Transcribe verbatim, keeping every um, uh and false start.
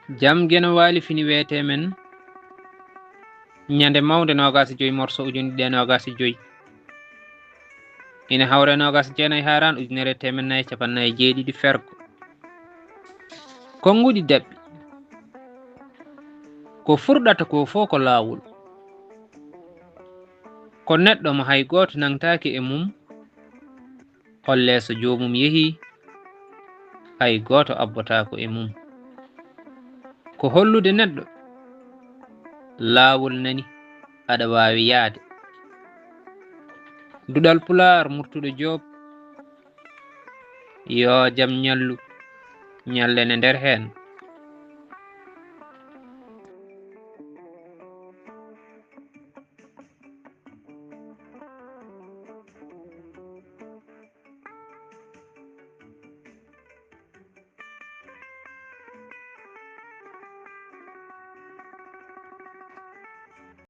Jam Geno Waali fini weete men ñande mawnde noogaas e joy morso ujunɗe ɗiɗi e noogaas e joy. Ina hawre noogaas e jeenayi haaraan ujunere e teemen nayi e capanɗe nayi e jeeɗiɗi fergo. Konnguɗi daɓɓi. Ko furɗata ko fof ko laawol. Ko neɗɗo mo hay gooto nangtaaki e mum, hollee so joomum yehii, hay gooto abbotaako e mum. Ko hollude neɗɗo laawol nani aɗa waawi yahde. Duɗal Pulaar Murtuɗo Joob, yo jam ñallu, ñallen e nder heen.